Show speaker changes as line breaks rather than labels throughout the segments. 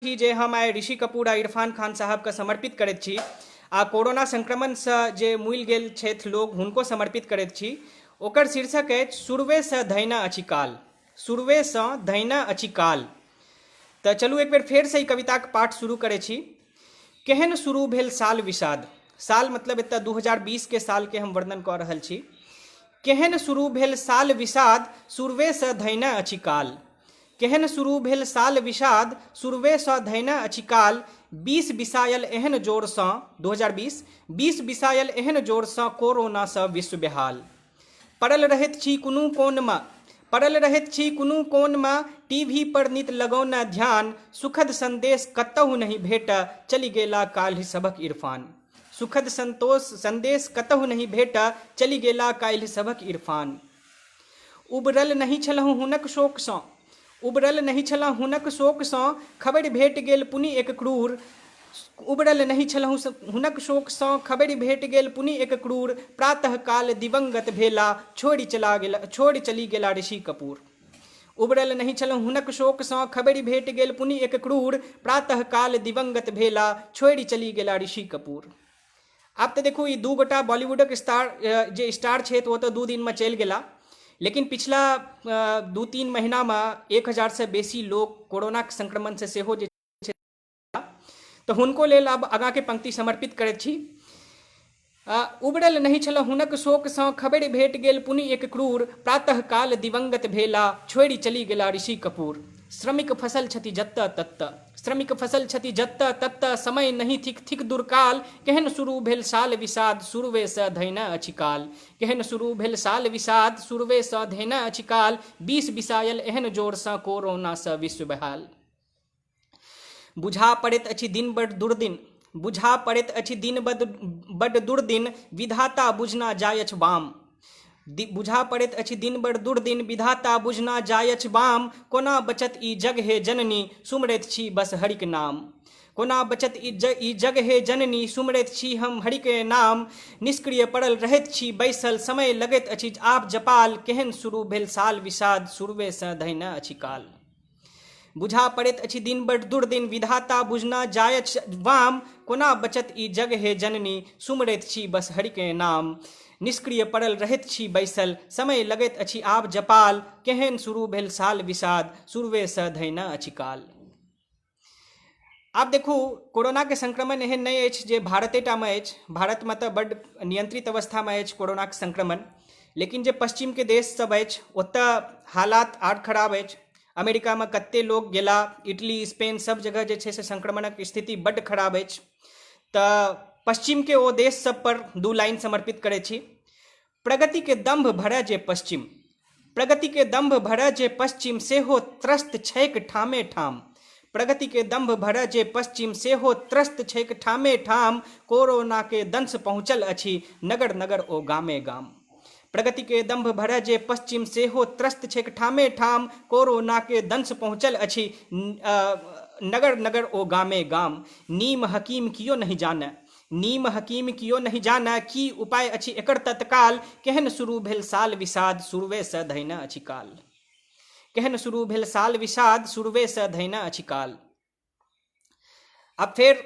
जे हम आइ ऋषि कपूर आ इरफान खान साहबके समर्पित करैत छी आ कोरोना संक्रमणसँ जे मुइल गेल छथि लोक हुनको समर्पित करैत छी। ओकर शीर्षक अछि शुरुएसँ धैना अछि काल, शुरुएसँ धैना अछि काल। तऽ चलू एक बेर फेरसँ ई कविताक पाठ शुरू करै छी। केहन शुरू भेल साल विषाद, साल मतलब एतऽ 2020 के सालके हम वर्णन कऽ रहल छी। केहन शुरू भेल साल विषाद, शुरुएसँ धैना अछि काल। केहन शुरू भेल साल विषाद, शुरुएसँ धैना अछि काल। 20 बिसायल एहन जोरसँ, 2020, 20 बिसायल एहन जोरसँ कोरोनासँ विश्व बेहाल। पड़ल रहैत छी कोनो कोनमे, पड़ल रहैत छी कोनो कोनमे, टीवी पर नित लगौने ध्यान। सुखद संदेश कतहु नहि भेट, चलि गेला काल्हि सभक इरफान। सुखद संतोष संदेश कतहु नहि भेट, चलि गेला काल्हि सभक इरफान। उबरल नहि छलहुँ हुनक शोकसँ, उबरल नहि छलहुँ हुनक शोकसँ, खबरि भेट गेल पुनि एक क्रूर। उबरल नहि छलहुँ हुनक शोकसँ, खबरि भेट गेल पुनि एक क्रूर। प्रातः काल दिवंगत भेला, छोड़ि चला गेला, छोड़ि चलि गेला ऋषि कपूर। उबरल नहि छलहुँ हुनक शोकसँ, खबरि भेट गेल पुनि एक क्रूर। प्रातः काल दिवंगत भेला, छोड़ि चलि गेला ऋषि कपूर। आब तऽ देखू ई दू गोटा बॉलीवुडक स्टार जे स्टार छथि ओ तऽ 2 दिनमे चलि गेला, लेकिन पिछला 2-3 महीनामे 1000सँ बेसी लोक कोरोनाक संक्रमणसँ सेहो जे छै, तऽ हुनको लेल आब आगाँके पंक्ति समर्पित करैत छी। उबरल नहि छल हुनक शोकसँ, खबरि भेट गेल पुनि एक क्रूर। प्रातः काल दिवंगत भेला, छोड़ि चलि गेला ऋषि कपूर। श्रमिक फसल छथि जत्त तत्त, श्रमिक फसल छथि जत्त तत्त, समय नहि थिक थिक दुर्काल। केहन शुरू भेल साल विषाद, शुरुएसँ धैना अछि काल। केहन शुरू भेल साल विषाद, शुरुएसँ धैना अछि काल। 20 बिसायल एहन जोरसँ कोरोनासँ विश्व बहाल। बुझा पड़ैत अछि दिन बड दुर्दिन, बुझा पड़ैत अछि दिन बड दुर्दिन, विधाता बुझना जायछ बाम। बुझा पड़ैत अछि दिन बड दुर्दिन, विधाता बुझना जायछ बाम। कोना बचत ई जग हे जननी, सुमरैत छी बस हरिक नाम। कोना बचत ई जग हे जननी, सुमरैत छी हम हरिके नाम। निष्क्रिय पड़ल रहैत छी बैसल, समय लगैत अछि आब जपाल। केहन शुरू भेल साल विषाद, शुरुएसँ धैना अछि काल। बुझा पड़ैत अछि दिन बड दुर्दिन, विधाता बुझना जायछ वाम। कोना बचत ई जग हे जननी, सुमरैत छी बस हरिके नाम। निष्क्रिय पड़ल रहैत छी बैसल, समय लगैत अछि आब जपाल। केहन शुरू भेल साल विषाद, शुरुएसँ धैना अछि काल। आब देखू कोरोनाके संक्रमण एहन नहि अछि जे भारतेटामे अछि, भारतमे तऽ बड्ड नियंत्रित अवस्थामे अछि कोरोनाके संक्रमण, लेकिन जे पश्चिमके देश सब अछि ओतऽ हालात आर खराब अछि। अमेरिकामे कते लोक गेला, इटली स्पेन सब जगह जे छै से संक्रमणक स्थिति बड्ड खराब अछि। तऽ पश्चिमके ओ देश सब पर 2 लाइन समर्पित करै छी। प्रगतिके दम्भ भरय जे पश्चिम, प्रगतिके दम्भ भरय जे पश्चिम, सेहो त्रस्त छैक ठामे ठाम। प्रगतिके दम्भ भरय जे पश्चिम, सेहो त्रस्त छैक ठामे ठाम। कोरोनाके दंश पहुँचल अछि नगर नगर ओ गामे गाम। प्रगतिके दम्भ भरय जे पश्चिम, सेहो त्रस्त छैक ठामे ठाम। कोरोनाके दंश पहुँचल अछि नगर नगर ओ गामे गाम। नीम हकीम कियो नहि जानय, नीम हकीम कियो नहि जानय, की उपाय अछि एकर तत्काल। केहन शुरू भेल साल विषाद, शुरुएसँ धैना अछि काल। केहन शुरू भेल साल विषाद, शुरुएसँ धैना अछि काल। आब फेर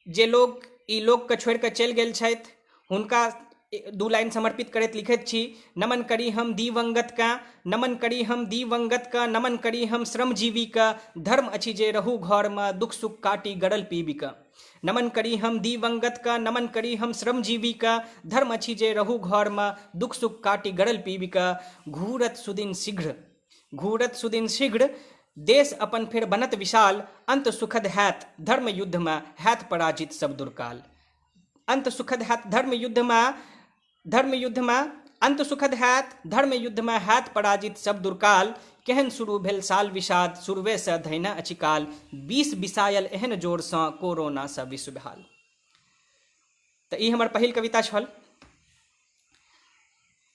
जे लोक ई लोकके छोड़ि कऽ चलि गेल छथि हुनका 2 लाइन समर्पित करैत लिखैत छी। नमन करी हम दिवंगतके, नमन करी हम दिवंगतके, नमन करी हम श्रमजीवीके। धर्म अछि जे रहू घरमे, दुख सुख काटी गरल पीबिके। नमन करी हम दिवंगतके, नमन करी हम श्रमजीवीके। धर्म अछि जे रहू घरमे, दुख सुख काटी गरल पीबिके। घूरत सुदिन शीघ्र, घूरत सुदिन शीघ्र, देश अपन फेर बनत विशाल। अंत सुखद हैत धर्म युद्धमे, हैत पराजित सब दुर्काल। अंत सुखद हैत धर्म युद्धमे, धर्म युद्धमे, अंत सुखद हैत धर्म युद्धमे, हैत पराजित सब दुर्काल। केहन शुरू भेल साल विषाद, शुरुएसँ धैना अछि काल। 20 बिसायल एहन जोरसँ कोरोनासँ विश्व बेहाल। तऽ ई हमर पहिल कविता छल।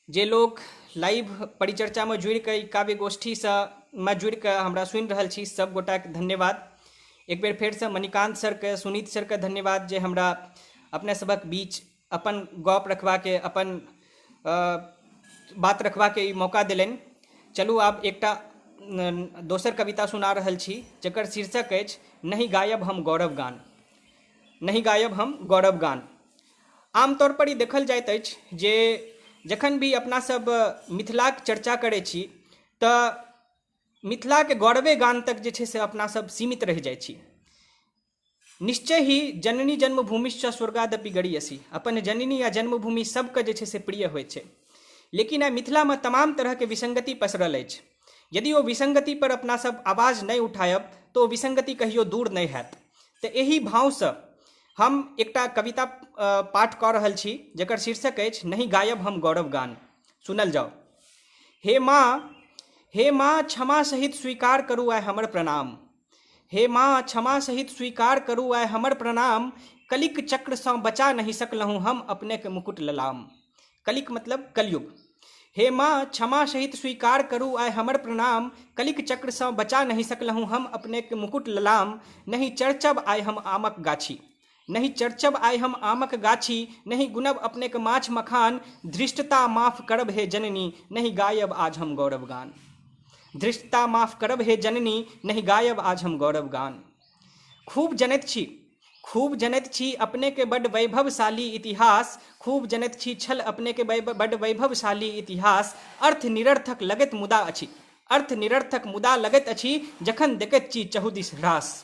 जे लोक लाइव परिचर्चामे जुड़िकऽ ई काव्य गोष्ठीसँ मे जुड़िकऽ हमरा सुनि रहल छी सब गोटाके धन्यवाद। एक बेर फेरसँ मणिकांत सरके, सुनीत सरके धन्यवाद जे हमरा अपने सभक बीच अपन गप रखबाके, अपन बात रखबाके ई मौका देलनि। चलू आब एकटा दोसर कविता सुना रहल छी जकर शीर्षक अछि नहि गायब हम गौरव गान। नहि गायब हम गौरव गान। आमतौर पर ई देखल जाइत अछि जे जखन भी अपना सब मिथिलाक चर्चा करै छी तऽ मिथिलाके गौरवे गान तक जे छै से अपना सब सीमित रहि जाइ छी। निश्चय ही जननी जन्मभूमिश्च स्वर्गादपि गरीयसी, अपन जननी या जन्मभूमि सबके जे छै से प्रिय होइ छै। लेकिन आइ मिथिलामे तमाम तरहके विसंगति पसरल अछि। यदि ओ विसंगति पर अपना सब आवाज नहि उठायब तऽ ओ विसंगति कहियो दूर नहि हैत। तऽ एहि भावसँ हम एकटा कविता पाठ कऽ रहल छी जकर शीर्षक अछि नहि गायब हम गौरव गान। सुनल जाओ। हे माँ, हे माँ क्षमा सहित स्वीकार करू आइ हमर प्रणाम। हे माँ क्षमा सहित स्वीकार करू आइ हमर प्रणाम। कलिक चक्रसँ बचा नहि सकलहुँ हम अपनेके मुकुट ललाम। कलिक मतलब कलयुग। हे माँ क्षमा सहित स्वीकार करू आइ हमर प्रणाम। कलिक चक्रसँ बचा नहि सकलहुँ हम अपनेके मुकुट ललाम। नहि चर्चब आइ हम आमक गाछी, नहि चर्चब आइ हम आमक गाछी। नहि गुनब अपनेके माछ मखान। धृष्टता माफ करब हे जननी, नहि गायब आज हम गौरव गान। धृष्टता माफ करब हे जननी, नहि गायब आज हम गौरव गान। खूब जनैत छी, खूब जनैत छी अपनेके बड वैभवशाली इतिहास। खूब जनैत छी छल अपनेके बड वैभवशाली इतिहास। अर्थ निरर्थक लगैत मुदा अछि, अर्थ निरर्थक मुदा लगैत अछि जखन देखैत छी चहुदिस ह्रास।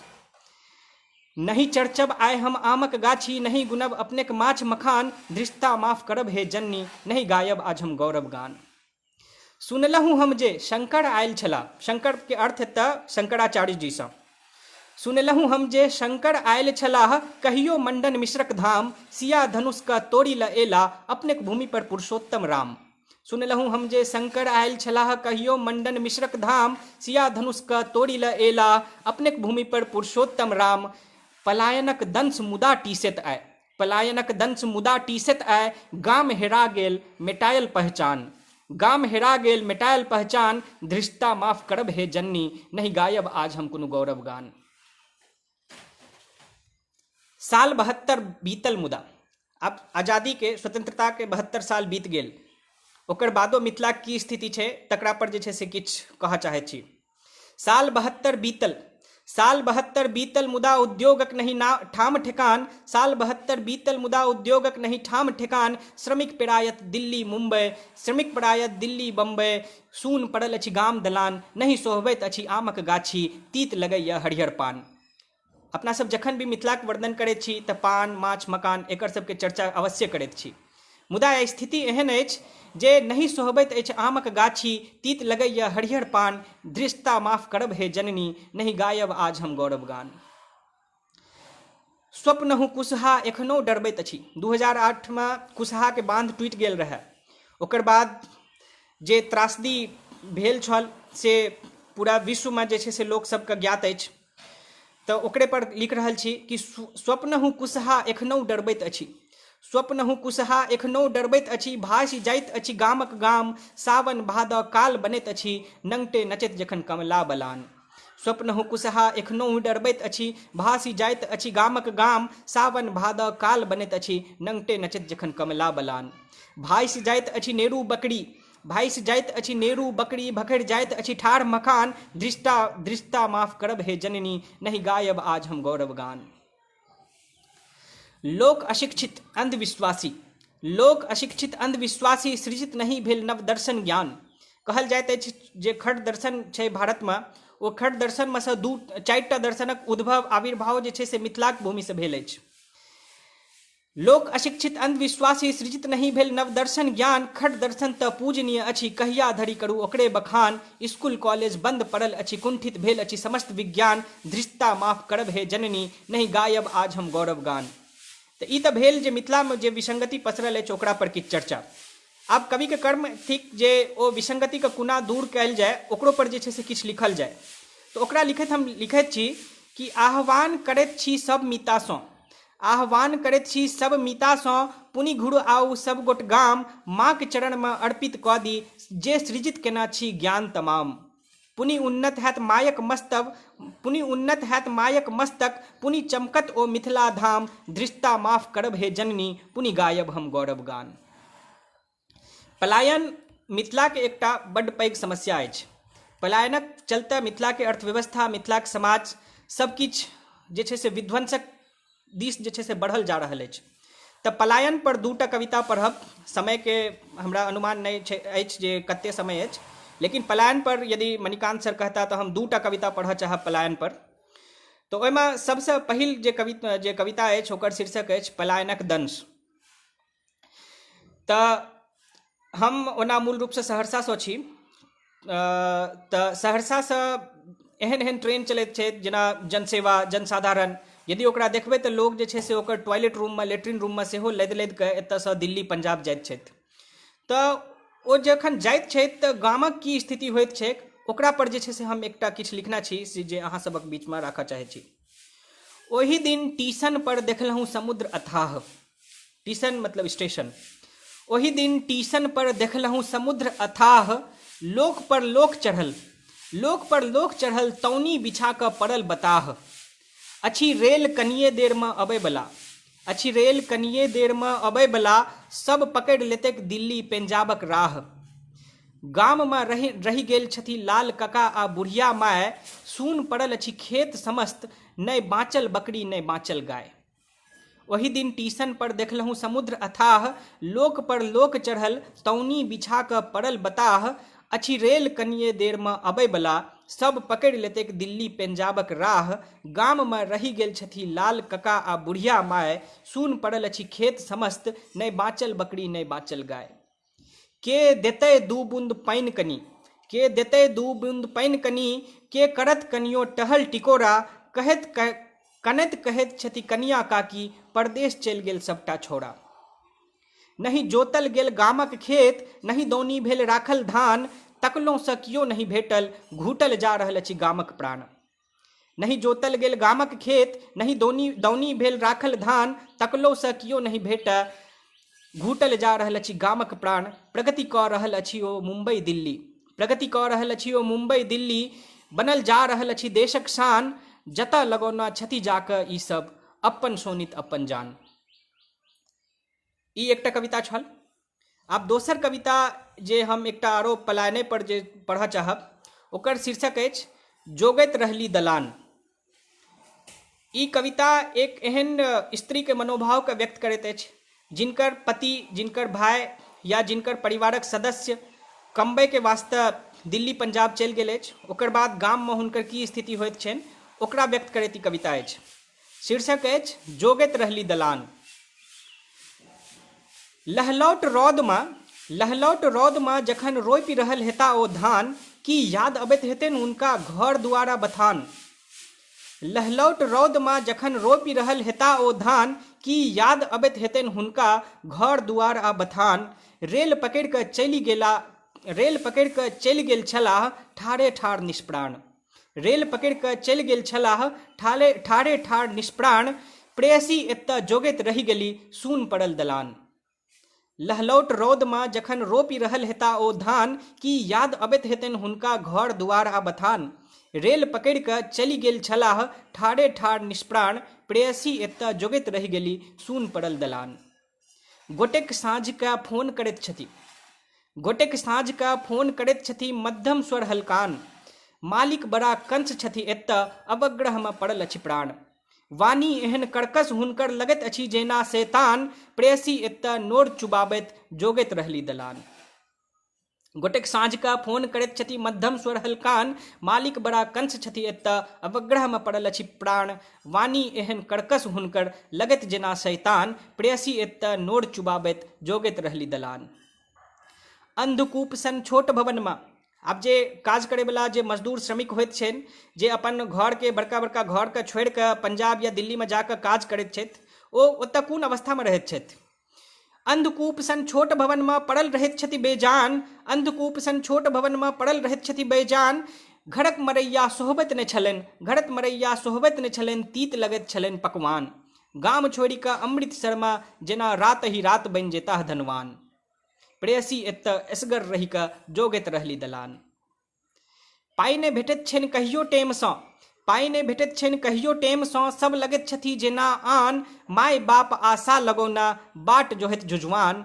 नहि चर्चब आइ हम आमक गाछी, नहि गुनब अपनेक माछ मखान। धृष्टता माफ करब हे जननी, नहि गायब आज हम गौरव गान। सुनलहुँ हम जे शंकर आयल छलाह, शंकर के अर्थ एतऽ शंकराचार्य जीसँ। सुनलहुँ हम जे शंकर आयल छलाह कहियो मंडन मिश्रक धाम। सिया धनुष के तोड़ि ल एला अपनेक भूमि पर पुरुषोत्तम राम। सुनलहुँ हम जे शंकर आयल छलाह कहियो मंडन मिश्रक धाम। सिया धनुष के तोड़ि ल एला अपनेक भूमि पर पुरुषोत्तम राम। पलायनक दंश मुदा टीसैत आय, पलायनक दंश मुदा टीसैत आय। गाम हेरा गेल मेटायल पहचान, गाम हेरा गेल मेटायल पहचान। धृष्टता माफ करब हे जननी, नहि गायब आज हम कोनो गौरव गान। साल 72 बीतल मुदा, आब आजादी के स्वतंत्रता के 72 साल बीत गेल, ओकर बादो मिथिलाक की स्थिति छै तकरा पर जे छै से किछु कहऽ चाहै छी। साल 72 बीतल, साल 72 बीतल मुदा उद्योगक नहि ना ठाम ठेकान। साल 72 बीतल मुदा उद्योगक नहि ठाम ठेकान। श्रमिक पेरायत दिल्ली मुंबई, श्रमिक परायत दिल्ली बम्बई। सून पड़ल अछि गाम दलान, नहि सोहबैत अछि आमक गाछी। तीत लगैया हरिहर पान। अपना सब जखन भी मिथिलाक वर्णन करैत छी तऽ पान माछ मकान एकर सबके चर्चा अवश्य करैत छी। मुदा स्थिति एहन अछि जे नहि सोहबैत अछि आमक गाछी। तीत लगैया हरिहर पान। धृष्टता माफ करब हे जननी, नहि गायब आज हम गौरव गान। स्वप्नहु कुशहा एखनो डरबैत अछि। 2008 मे कुशहाके बांध टूटि गेल रहै, ओकर बाद जे त्रासदी भेल छल से पूरा विश्वमे जे छै से लोक सबके ज्ञात अछि। तऽ ओकरे पर लिख रहल छी कि स्वप्नहु कुशहा एखनो डरबैत अछि। स्वप्नहु कुशहा एखनो डरबैत अछि। भासि जाइत अछि गामक गाम। सावन भादव काल बनैत अछि नंगटे नचैत जखन कमला बलान। स्वप्नहु कुशहा एखनो डरबैत अछि। भासि जाइत अछि गामक गाम। सावन भादव काल बनैत अछि नंगटे नचैत जखन कमला बलान। भासि जाइत अछि नेरू बकरी, भासि जाइत अछि नेरू बकरी। भखरि जाइत अछि ठाढ़ मकान। धृष्टता धृष्टता माफ करब हे जननी, नहि गायब आज हम गौरव गान। लोक अशिक्षित अंधविश्वासी, लोक अशिक्षित अंधविश्वासी। सृजित नहि भेल नव दर्शन ज्ञान। कहल जाइत अछि जे खट दर्शन छै भारतमे, ओ खट दर्शनमे सँ 2-4 दर्शनक उद्भव आविर्भाव जे छै से मिथिलाक भूमिसँ भेल अछि। लोक अशिक्षित अंधविश्वासी सृजित नहि भेल नवदर्शन ज्ञान। खट दर्शन तऽ पूजनीय अछि कहिया धरि करू ओकरे बखान। स्कूल कॉलेज बंद पड़ल अछि कुंठित भेल अछि समस्त विज्ञान। धृष्टता माफ करब हे जननी, नहि गायब आज हम गौरव गान। तऽ ई तऽ भेल जे मिथिलामे जे विसंगति पसरल अछि ओकरा पर किछु चर्चा। आब कविके कर्म थिक जे ओ विसंगतिके कोना दूर कयल जाय ओकरो पर जे छै से किछु लिखल जाय। तऽ ओकरा लिखैत हम लिखैत छी कि आह्वान करैत छी सब मितासँ, आह्वान करैत छी सब मितासँ। पुनि घुर आउ सब गोट गाम। माँक चरणमे अर्पित कऽ दी जे सृजित केना छी ज्ञान तमाम। पुनि उन्नत हैत मायक मस्तक, पुनि उन्नत हैत मायक मस्तक। पुनि चमकत ओ मिथिला धाम। धृष्टता माफ करब हे जननी, पुनि गायब हम गौरव गान। पलायन मिथिलाके एकटा बड्ड पैघ समस्या अछि। पलायनक चलते मिथिलाके अर्थव्यवस्था, मिथिलाक समाज सबकिछु जे छै से विध्वंसक दिस जे छै से बढ़ल जा रहल अछि। तऽ पलायन पर दूटा कविता पढ़ब, समयके हमरा अनुमान नहि छै अछि जे कते समय अछि, लेकिन पलायन पर यदि मणिकांत सर कहता तऽ हम दूटा कविता पढ़ऽ चाहब पलायन पर। तऽ ओहिमे सबसँ पहिल जे कविता अछि ओकर शीर्षक अछि पलायनक दंश। तऽ हम ओना मूल रूपसँ सहरसासँ छी, तऽ सहरसासँ एहन एहन ट्रेन चलैत छै जेना जनसेवा, जनसाधारण, यदि ओकरा देखबै तऽ लोक जे छै से ओकर टॉयलेट रूममे, लेट्रिन रूममे सेहो लदि लदि कऽ एतऽसँ दिल्ली पंजाब जाइत छथि। तऽ ओ जखन जाइत छथि तऽ गामक की स्थिति होइत छैक ओकरा पर जे छै से हम एकटा किछु लिखने छी से जे अहाँ सबक बीचमे राखऽ चाहै छी। ओहि दिन टीशन पर देखलहुँ समुद्र अथाह, टीशन मतलब स्टेशन। ओहि दिन टीशन पर देखलहुँ समुद्र अथाह, लोक पर लोक चढ़ल, लोक पर लोक चढ़ल, तौनी बिछा कऽ पड़ल बताह। अछि रेल कनिये देरमे अबैवला, अछि रेल कनिये देरमे अबैवला, सब पकड़ि लेतैक दिल्ली पंजाबक राह। गाममे रहि गेल छथि लाल कका आ बुढ़िया माय, सून पड़ल अछि खेत समस्त, नहि बाँचल बकरी नहि बाँचल गाय। ओहि दिन टीशन पर देखलहुँ समुद्र अथाह, लोक पर लोक चढ़ल, तौनी बिछा कऽ पड़ल बताह। अछि रेल कनिये देरमे अबैवला, सब पकड़ि लेतैक दिल्ली पंजाबक राह। गाममे रहि गेल छथि लाल कका आ बुढ़िया माय, सून पड़ल अछि खेत समस्त, नहि बाँचल बकरी नहि बाँचल गाय। के देतै दू बूंद पानि कनी, के देतै दू बूंद पानि कनी, के करत कनियो टहल टिकोरा। कहैत कनैत कहैत छथि कनिया काकी, परदेश चलि गेल सबटा छौड़ा। नहि जोतल गेल गामक खेत, नहि दौनी भेल राखल धान, तकलहुँसँ कियो नहि भेटल, घूटल जा रहल अछि गामक प्राण। नहि जोतल गेल गामक खेत, नहि दौनी भेल राखल धान, तकलहुँसँ कियो नहि भेटल, घूटल जा रहल अछि गामक प्राण। प्रगति कऽ रहल अछि ओ मुम्बई दिल्ली, प्रगति कऽ रहल अछि ओ मुम्बई दिल्ली, बनल जा रहल अछि देशक शान, जतऽ लगौना छथि जाकऽ ई सब अपन शोणित अपन जान। ई एकटा कविता छल। आब दोसर कविता जे हम एकटा आरो पलायने पर जे पढ़ऽ चाहब ओकर शीर्षक अछि जोगैत रहली दलान। ई कविता एक एहन स्त्रीके मनोभावके व्यक्त करैत अछि जिनकर पति, जिनकर भाय या जिनकर परिवारक सदस्य कमबैके वास्ते दिल्ली पंजाब चलि गेल अछि, ओकर बाद गाममे हुनकर की स्थिति होइत छनि ओकरा व्यक्त करैत ई कविता अछि। शीर्षक अछि जोगैत रहली दलान। लहलौट रौदमे, लहलौट रौदमे जखन रोपि रहल हेता ओ धान, की याद अबैत हेतनि हुनका घर दुआरा बथान। लहलौट रौदमे जखन रोपि रहल हेता ओ धान, की याद अबैत हेतनि हुनका घर दुआर आ बथान। रेल पकड़ि कऽ चलि गेला, रेल पकड़ि कऽ चलि गेल छलाह ठाढ़े ठाढ़ निष्प्राण। रेल पकड़ि कऽ चलि गेल छलाह ठाढ़े ठाढ़े ठाढ़ निष्प्राण, प्रेयसी एतऽ जोगैत रहि गेली सून पड़ल दलान। लहलौट रौदमे जखन रोपि रहल हेता ओ धान, की याद अबैत हेतनि हुनका घर दुआर आ बथान। रेल पकड़ि कऽ चलि गेल छलाह ठाढ़े ठाढ़ निष्प्राण, प्रेयसी एतऽ जोगैत रहि गेली सून पड़ल दलान। गोटेक साँझके फोन करैत छथि, गोटेक साँझके फोन करैत छथि मध्यम स्वर हलकान, मालिक बड़ा कंस छथि एतऽ अवग्रहमे पड़ल अछि प्राण। वाणी एहन कर्कश हुनकर लगैत अछि जेना शैतान, प्रेयसी एतऽ नोर चुबाबैत जोगैत रहली दलान। गोटेक साँझके फोन करैत छथि मध्यम स्वर हलकान, मालिक बड़ा कंस छथि एतऽ अवग्रहमे पड़ल अछि प्राण। वाणी एहन कर्कश हुनकर लगैत जेना शैतान, प्रेयसी एतऽ नोर चुबाबैत जोगैत रहली दलान। अंधकूप सन छोट भवनमे, आब जे काज करैवला जे मजदूर श्रमिक होइत छनि, जे अपन घरके बड़का बड़का घरके छोड़ि कऽ पंजाब या दिल्लीमे जाकऽ काज करैत छथि, ओ ओतऽ कोन अवस्थामे रहैत छथि। अंधकूप सन छोट भवनमे पड़ल रहैत छथि बेजान, अंधकूप सन छोट भवनमे पड़ल रहैत छथि बेजान, घरक मरैया सोहबैत नहि छलनि, घरक मरैया सोहबैत नहि छलनि, तीत लगैत छलनि पकवान। गाम छोड़ि कऽ अमृतसरमे जेना रात ही रात बनि जेताह धनवान। प्रेयसी एतऽ एसगर रहि कऽ जोगैत रहली दलान। पाइ नहि भेटैत छनि कहियो टेमसँ, पाइ नहि भेटैत छनि कहियो टेमसँ, सब लगैत छथि जेना आन, माय बाप आशा लगौना बाट जोहैत झुझुआन।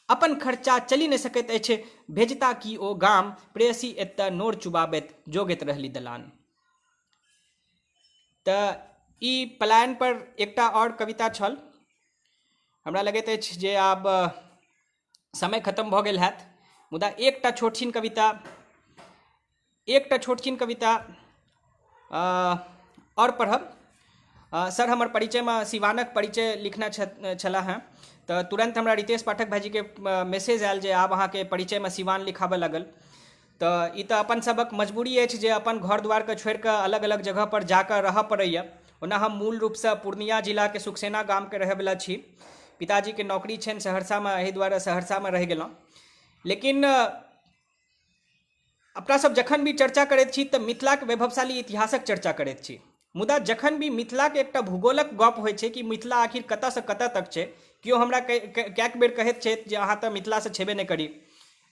अपन खर्चा चलि नहि सकैत अछि भेजता की ओ गाम, प्रेयसी एतऽ नोर चुबाबैत जोगैत रहली दलान। तऽ ई पलायन पर एकटा आओर कविता छल। हमरा लगैत अछि जे आब समय खतम भऽ गेल हैत, मुदा एकटा छोटछिन कविता, एकटा छोटछिन कविता आओर पढ़ब। सर हमर परिचयमे सिवानक परिचय लिखने छलाह हेँ, तऽ तुरन्त हमरा रितेश पाठक भाइजीके मैसेज आयल जे आब अहाँके परिचयमे सिवान लिखाबऽ लागल। तऽ ई तऽ अपन सभक मजबूरी अछि जे अपन घर दुआरके छोड़िकऽ अलग अलग जगहपर जाकऽ रहऽ पड़ैए। ओना हम मूल रूपसँ पूर्णिया जिलाके सुखसेना गामके रहैवला छी। पिताजीके नौकरी छनि सहरसामे, एहि दुआरे सहरसामे रहि गेलहुँ। लेकिन अपना सब जखन भी चर्चा करैत छी तऽ मिथिलाके वैभवशाली इतिहासक चर्चा करैत छी, मुदा जखन भी मिथिलाके एकटा भूगोलक गप होइ छै कि मिथिला आखिर कतऽसँ कतऽ तक छै, केओ हमरा कएक बेर कहैत छथि जे अहाँ तऽ मिथिलासँ छेबे नहि करी,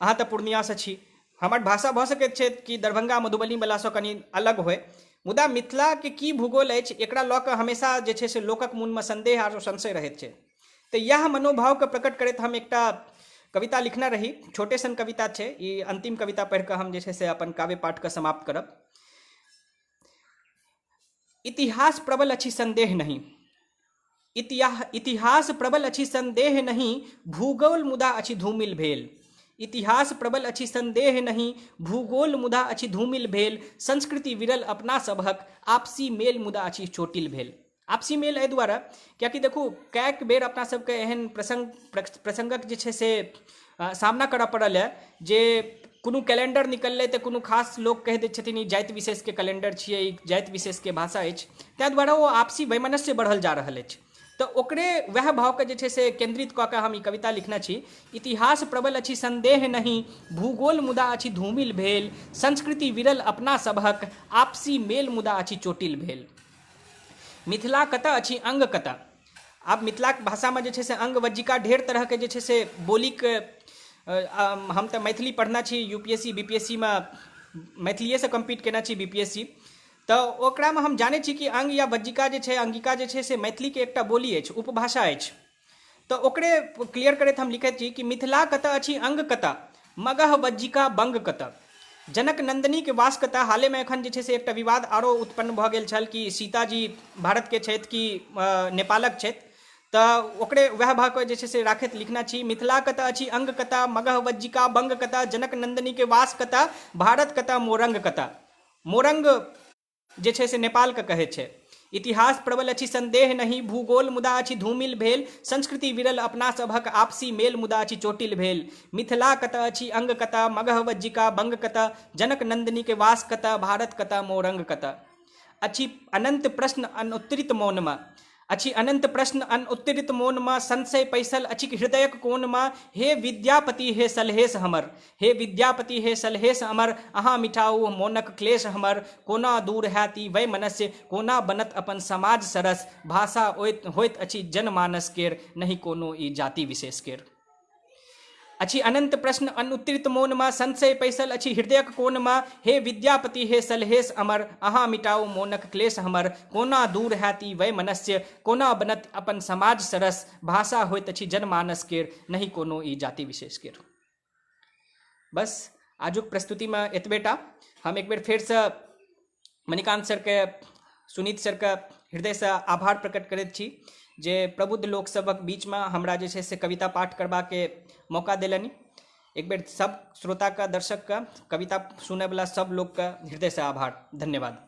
अहाँ तऽ पूर्णियासँ छी। हमर भाषा भऽ सकैत छै कि दरभंगा मधुबनीवलासँ कनि अलग होइ, मुदा मिथिलाके की भूगोल अछि एकरा लऽ कऽ हमेशा जे छै से लोकक मोनमे संदेह आ संशय रहैत छै। तऽ इएह मनोभावके प्रकट करैत हम एकटा कविता लिखने रही, छोटे सन कविता छै ई। अंतिम कविता पढ़ि कऽ हम जे छै से अपन काव्य पाठके समाप्त करब। इतिहास प्रबल अछि संदेह नहीं, इतिहास प्रबल अछि संदेह नहीं, भूगोल मुदा अछि धूमिल भेल। इतिहास प्रबल अछि संदेह नहीं, भूगोल मुदा अछि धूमिल भेल। संस्कृति विरल अपना सबहक, आपसी मेल मुदा अछि चोटिल भेल। आपसी मेल एहि दुआरे कियाकि देखू कएक बेर अपना सबके एहन प्रसङ्गक जे छै से सामना करऽ पड़ल है जे कोनो कैलेंडर निकललै तऽ कोनो खास लोक कहि दै छथिन ई जाति विशेषके कैलेंडर छियै, ई जाति विशेषके भाषा अछि, ताहि दुआरे ओ आपसी वैमनस्य बढ़ल जा रहल अछि। तऽ ओकरे वएह भावके जे छै से केन्द्रित कऽ कऽ हम ई कविता लिखने छी। इतिहास प्रबल अछि संदेह नहीं, भूगोल मुदा अछि धूमिल भेल। संस्कृति विरल अपना सबहक, आपसी मेल मुदा अछि चोटिल भेल। मिथिला कतऽ अछि अंग कतऽ। आब मिथिलाके भाषामे जे छै से अंग वज्जिका ढेर तरहके जे छै से बोलीके, हम तऽ मैथिली पढ़ने छी, U P S C B P S C मे मैथिलिएसँ कम्पीट केने छी बी पी एस सी, तऽ ओकरामे हम जानै छी कि अंग या वज्जिका जे छै, अंगिका जे छै से मैथिलीके एकटा बोली अछि, उपभाषा अछि। तऽ ओकरे क्लियर करैत हम लिखैत छी कि मिथिला कतऽ अछि अंग कतऽ, मगह वज्जिका बंग कतऽ, जनक नंदनीके वास कतऽ। हालेमे एखन जे छै से एकटा विवाद आरो उत्पन्न भऽ गेल छल कि सीताजी भारतके छथि कि नेपालक छथि, तऽ ओकरे वएह भावके जे छै से राखैत लिखने छी। मिथिला कतऽ अछि अंग कतऽ, मगह वज्जिका बंग कतऽ, जनक नंदनीके वास कतऽ, भारत कतऽ मोरंग कतऽ। मोरंग जे छै से नेपालके कहै छै। इतिहास प्रबल अछि संदेह नहीं, भूगोल मुदा अछि धूमिल भेल। संस्कृति विरल अपना सबहक, आपसी मेल मुदा अछि चोटिल भेल। मिथिला कतऽ अछि अंग कतऽ, मगह वज्जिका बंग कतऽ, जनक नंदनी के वास कतऽ, भारत कतऽ मोरंग कतऽ। अछि अनंत प्रश्न अनुत्तरित मौनमे, अछि अनंत प्रश्न अनुत्तरित मोनमे, संशय पैसल अछि हृदयक कोनमे। हे विद्यापति हे सलहेश हमर, हे विद्यापति हे सलहेश अमर, अहाँ मिटाउ मोनक क्लेश हमर। कोना दूर हैत ई वैमनस्य, कोना बनत अपन समाज सरस। भाषा होइत अछि जनमानस केर, नहि कोनो ई जाति विशेष केर। अछि अनंत प्रश्न अनुत्तरित मोनमे, संशय पैसल अछि हृदयक कोनमे। हे विद्यापति हे सलहेश अमर, अहाँ मिटाउ मोनक क्लेश हमर। कोना दूर हैत ई वैमनस्य, कोना बनत अपन समाज सरस। भाषा होइत अछि जनमानस केर, नहि कोनो ई जाति विशेष केर। बस आजुक प्रस्तुतिमे एतबेटा। हम एक बेर फेरसँ मणिकांत सरके, सुनीत सरके हृदयसँ आभार प्रकट करैत छी जे प्रबुद्ध लोकसभक बीचमे हमरा जे छै से कविता पाठ करबाके मौका देलनि। एक बेर सब श्रोताके, दर्शकके, कविता सुनयवला सब लोकके हृदयसँ आभार, धन्यवाद।